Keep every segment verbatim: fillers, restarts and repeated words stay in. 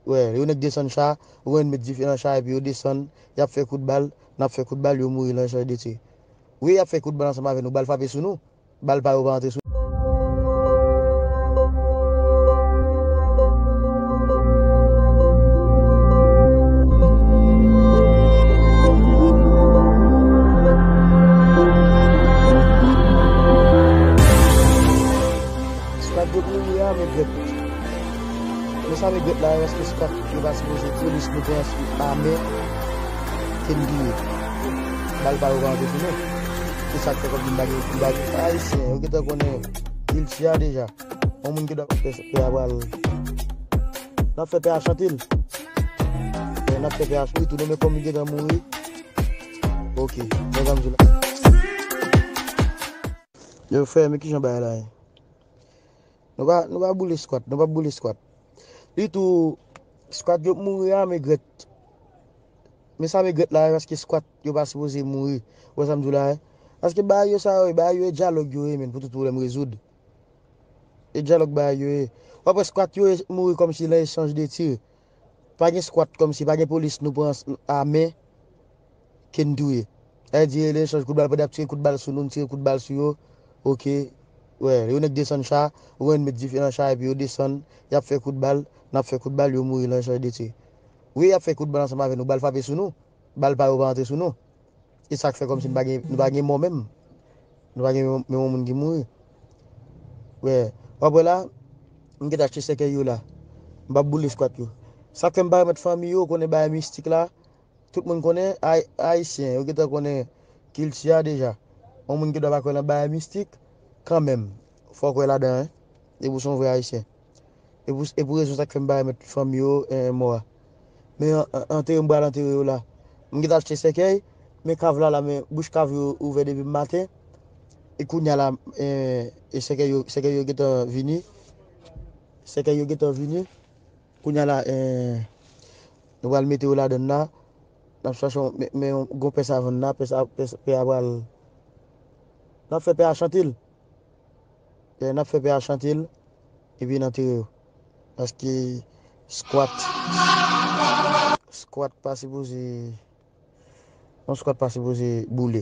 Wè, yo nèk desann cha, yo konn met dife nan cha epi yo desann, y ap fè kout bal, n ap fè kout bal, yo mouri nan echanj de tir. Wi, y ap fè kout bal ansanm avè nou, bal frape sou nou. Bal pa yo pa antre sou. Squad yo mouri a, men grèt. Men sa regrèt la, paske squad yo pa sipoze polis nou pran ame ke n touye. Bal pa yo pa antre sou nou. Se sa k fè kòm si m pa gen, m pa gen Ayisyen. Yo gentan konnen kilti a deja. Yon moun ki dwa fè pè a pral. N ap fè pè a chante l. N ap fè pè a chante tou, nou men kòm li gentan mouri. Ok, mezanmi la. Yo frè, men kijan bagay la ye? Nou pa, nou pa boule squat, nou pa boule squat. Li tou, squat yo mouri a, men grèt. Men sa men grèt la, paske squat yo pa sipoze mouri. Ou wè sa m di w la, e? Paske bagay yo sa yo, bagay yo e dyalòg yo ye, men pou tout pwoblèm rezoud. E dyalòg bagay yo ye. W ap wè squat yo e mouri kòmsi nan echanj de tir. Pa gen squat kòmsi, pa gen polis nou pran ame ke n touye. Sa vle di, lè echanj kout bal, pandan y ap tire kout bal sou nou, n tire kout bal sou yo. Ok. Wè, yo nèk desann cha, yo konn met dife nan cha epi yo desann, y ap fè kout bal, n ap fè kout bal, yo mouri nan echanj de tir. Wi, y ap fè kout bal ansanm avè nou, bal frape sou nou. Bal pa yo pa antre sou nou. E sa k fè kòmsi nou pa gen, nou pa gen mò menm. Nou pa gen menm, menm yon moun ki mouri. Wè, w ap wè la, m gentan achte sèkèy yo la. M p ap boule squat yo. Sa k fè m pa remèt fanmi yo, konnen bagay mistik la, tout moun konnen, Ay-, Ayisyen, yo gentan konnen kilti a deja. Yon moun ki dwa pa kwè nan bagay mistik, kanmenm, fò w kwè ladan, en. Depi w se yon vrè Ayisyen. E pou, e pou rezon sa k fè m pa remèt fanmi yo, eh, mò a. Men an-, an-, antere m pral antere yo la. M gentan achte sèkèy, men kav la la, men bouch kav yo ouvè depi maten. E kounye a la, eh, e sèkèy yo, sèkèy yo gentan vini. Sèkèy yo gentan vini. Kounye a la, eh, nou pral mete yo ladann la. N ap chache yon, men, men yon gwo pè savann la, pè sa, pè, pè a pral. N ap fè pè a chante l. E, n ap fè pè a chante l, epi n antere yo. Paske squat, squat pa sipoze, yon squat pa sipoze boule.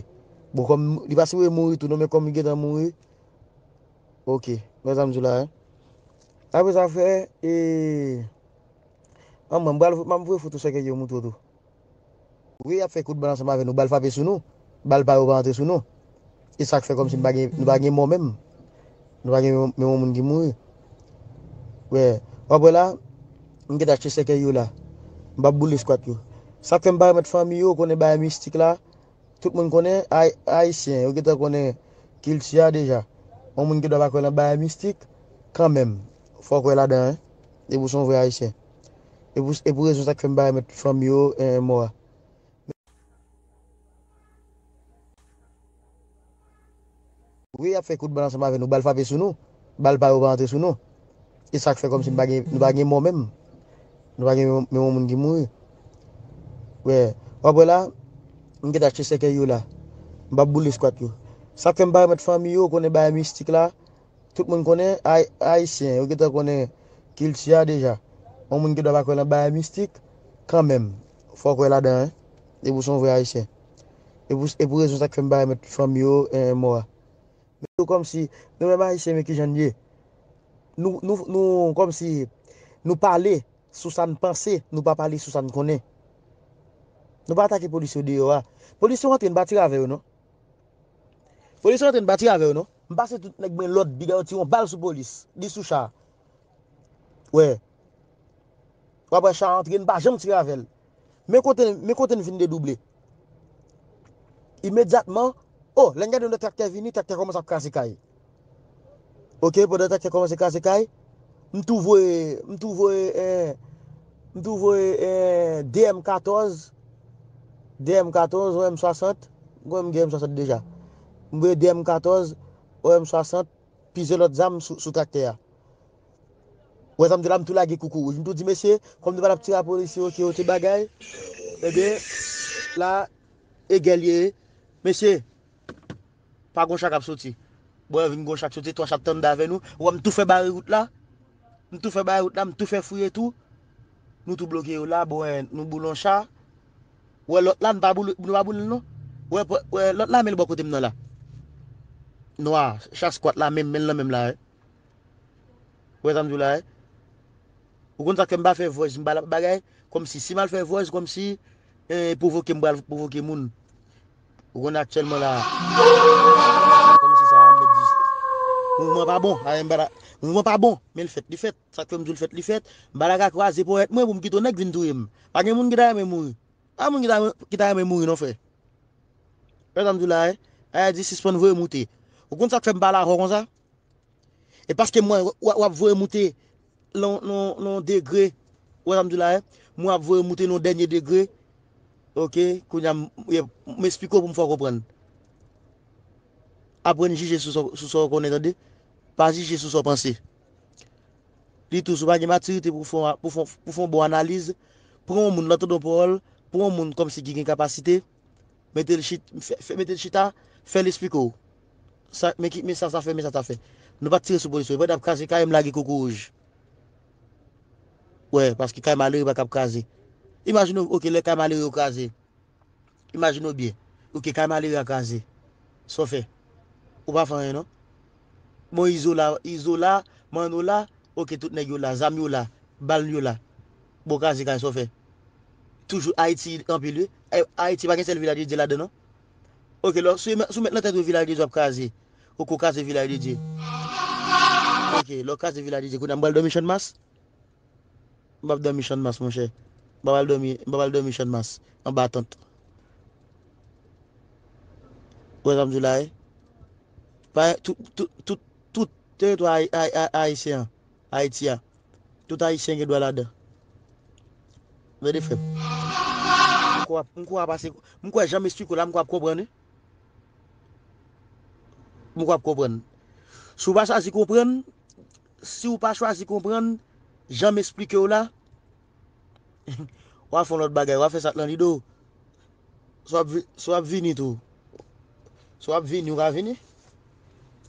Bon, kòm li pa sipoze mouri tou, non, men kòm li gentan mouri, ok, wè sa m di w la, en. Apre sa, frè, e, an mwen, m pral, m ap voye foto sèkèy yo montre w tou. Wi, y ap fè kout bal ansanm avè nou, bal frape sou nou. Bal pa yo pa antre sou nou. E sa k fè kòmsi nou pa gen, nou pa gen mò menm. Nou pa gen menm, menm yon moun ki mouri. Wè, w ap wè la, m gentan achte sèkèy yo la. M p ap boule squat yo. Sa k fè m pa remèt fanmi yo, konnen bagay mistik la. Tout moun konnen, Ay-, Ayisyen, yo gentan konnen kilti a deja. Yon moun ki dwa pa kwè nan bagay mistik, kanmenm, fò w kwè ladan, en. Depi w se yon vrè Ayisyen. E pou, e pou rezon sa k fè m pa remèt fanmi yo, eh, mò a. Wi, y ap fè kout bal ansanm avè nou, bal frape sou nou. Bal pa yo pa antre sou nou. E sa k fè kòmsi nou pa gen, nou pa gen mò menm. Nou pa gen menm, menm yon moun ki mouri. Wè, w ap wè la, m gentan achte sèkèy yo la. M p ap boule squat yo. Sa k fè m pa remèt fanmi yo, konnen bagay mistik la, tout moun konnen, Ay-, Ayisyen, yo gentan konnen kilti a deja. Yon moun ki dwa pa kwè nan bagay mistik, kanmenm, fò w kwè ladan, en. Depi w se yon vrè Ayisyen. E pou, e pou rezon sa k fè m pa remèt fanmi yo, eh, mò a. Men yo kòmsi, nou menm Ayisyen, men kijan n ye. Nou, nou, nou, kòmsi, nou pale sou sa n panse, nou pa pale sou sa n konnen. Nou pa atake polis yo deyò a. Polis yo antre, n pa tire avè yo, non. Polis yo antre, n pa tire avè yo, non. M pase tout nèg mwen lòd, piga yo tire yon bal sou polis. Li sou cha. Wè. W ap wè cha antre, n pa janm tire avè l. Men kote, men kote n fin dedouble. Imedyatman, o, lè n gade yon lòt traktè vini, traktè kòmanse ap kraze kay. Ok, pandan traktè kòmanse kraze kay, m tou voye, m tou voye, eh, m tou voye, eh, de M katòz, de M katòz, yon M swasant, m gen M swasant deja. M voye de M katòz, yon M swasant, plizyè lòt zam sou, sou traktè a. Ou wè sa m di la, m tou lage koukouwouj. M tou di, mesye, kòm nou pa t ap tire a polisye, ok, ok, bagay. Ebyen, la, e gè l ye. Mesye, pa gon cha k ap soti. Bon, vin gon cha k soti, twa cha ap tande avè nou. Ou wè m tou fè bare wout la. M tou fè bare wout la, m tou fè fouye tou. Nou tou bloke yo la, bon, eh, nou boule yon cha. Wè lòt la, nou pa boule, nou pa boule l non. Wè, wè lòt la, men l bò kote m nan la. Nwa, cha skwat la, menm, men l nan menm la, eh. Wè sa m di w la, eh. Ou konn sa k fè m pa fè voice, m pa la bagay, kòmsi, si m al fè voice, kòmsi, eh, pwovoke m pral pwovoke moun. Ou konn aktyèlman la, kòmsi sa a, m mèt di, mouvman pa bon, a, m pa la, mouvman pa bon, men l fèt, li fèt. Sa k fè m di w l fèt, li fèt. M pa la ka kraze ponyèt mwen pou m kite yon nèg vin touye m. Pa gen moun ki ta renmen mouri. Pa moun ki ta, ki ta renmen mouri non, frè. Wè sa m di w la, eh? Ayiti sispann voye moute. Ou konn sa k fè m pale avè w konsa? E paske m wè w, w ap voye moute nan, nan, nan degre. Ou wè sa m di w la, eh? M wè w ap voye moute nan dènye degre. Oke, kounye a m, m esplike w pou m fè w konprann. Aprann jije sou sa, sou sa w konnen, tande. Pa jije sou sa w panse. Li tou, si w pa gen matirite pou w fè, pou w fè, pou w fè yon bon analiz, pran yon moun, lè w tande yon pawòl, pran yon moun kòmsi ki gen kapasite, mete l chit-, fè, fè, mete l chita, fè l esplike w. Sa, men ki, men sa sa fè, men sa sa fè. Nou pa t tire sou polis yo. Pandan y ap kraze kay, m lage koukouwouj. Wè, paske kay malere pa kab kraze. Imajine w, oke, lè kay malere yo kraze. Imajine w byen. Oke, kay malere a kraze. Sa w fè? Ou pa fè anyen, non? Bon, Izo la, Izo la, Manno la, oke, tout nèg yo la, zam yo la, bal yo la. Bon, kraze kay, sa w fè? Toujou Ayiti anpil, wi. Ay-, Ayiti pa gen sèl Vilaj de Dye ladan, non? Oke, lò, si w met, si w met nan tèt ou Vilaj de Dye w ap kraze. Oke, w kraze Vilaj de Dye. Oke, lè w kraze Vilaj de Dye, kounye a m pral dòmi Channmas? M p ap dòmi Channmas, monchè. M p ap al dòmi, m p ap al dòmi Channmas, anba tant. Ou wè sa m di w la, wi? Pa, tout, tout, tout, tout teritwa ayi-, ayi-, ayi-, ayisyen an, Ayiti a, tout ayisyen gen dwa ladan. Tande, frè m. M kwè, m kwè w ap pase, m kwè jan m esplike w la, m kwè w ap konprann, wi. M kwè w ap konprann. Si w pa chwazi konprann, si w pa chwazi konprann jan m esplike w la, w a fè yon lòt bagay, w a fè sa k nan lide w. Si w ap vi-, si w ap vini tou. Si w ap vini, w ka vini.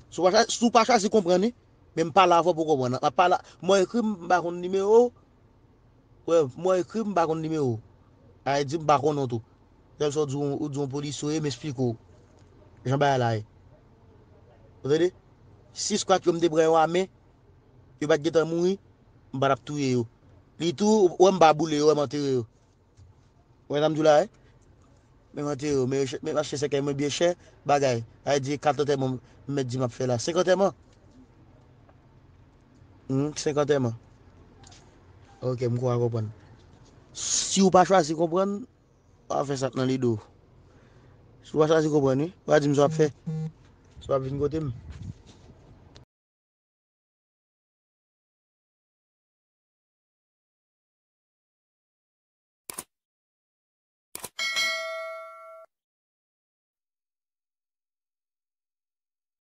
Si w pa chwa-, si w pa chwazi konprann, wi, men m pale avè w pou w konprann. M ap pale, mwen ekri, m pa konn nimewo w. Wè, mwen ekri, m pa konn nimewo w. A vle di, m pa konnen w tou. Sèl sa w di, w di yon polisye w ye, m esplike w jan bagay la ye. Ou tande? Si skwat yo m te pran yo a men, yo pa t gentan mouri, m pa t ap touye yo. Li tou, ou wè m pa boule yo, wè m antere yo. Ou wè sa m di w la, wi? Men m antere yo, men yo chè, men m achte sèkèy mwen byen chè, bagay. A vle di, kat antèman m mèt di m ap fè la. Senk antèman? Hmm, senk antèman. Oke, m kwè w a konprann. Si w pa chwazi konprann, w a fè sa k nan lide w. Si w pa chwazi konprann, wi, w a di m sa w ap fè. Si w ap vin kote m.